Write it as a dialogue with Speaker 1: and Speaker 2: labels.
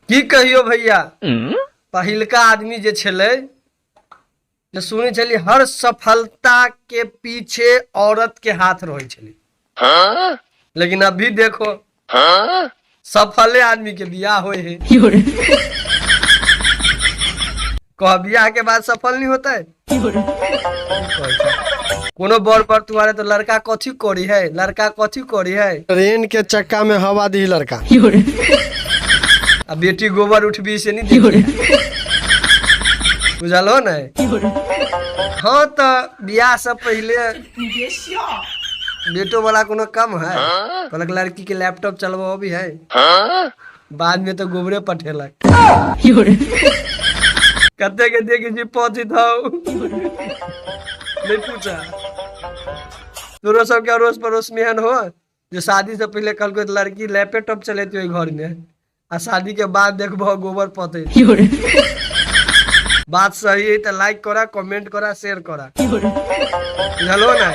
Speaker 1: की कहियो भैया, पहिलका आदमी जे छलै जे सुनै छली हर सफलता के पीछे औरत के हाथ रहै छलै, लेकिन अभी देखो सफले आदमी के बियाह होए है। कह बियाह के बाद सफल नहीं होता है। कोनो बड़ पर तुम्हारे तो लड़का कथी करी है, लड़का कथी करी है।
Speaker 2: ट्रेन के चक्का में हवा दी लड़का।
Speaker 1: आ बेटी गोबर उठबी से नहीं देखी, बुझल हो ने? हाँ, तो बियाह से पहले बेटो वाला कोनो कम है? कहलक लड़की के लैपटॉप चलबो भी है, बाद में तो गोबरे पठेलक। कते के देखे छी पहुंचित हौ नहीं पूछा। तोरो सबके अड़ोस पड़ोस में एहन हो जे शादी से पहले कहलको तऽ लड़की लैपटॉप चलेती ओहि घर में, आ शादी के बाद देखबो गोबर पते। बात सही है तो लाइक करा, कमेंट करा, शेयर करा, बुझलो ना?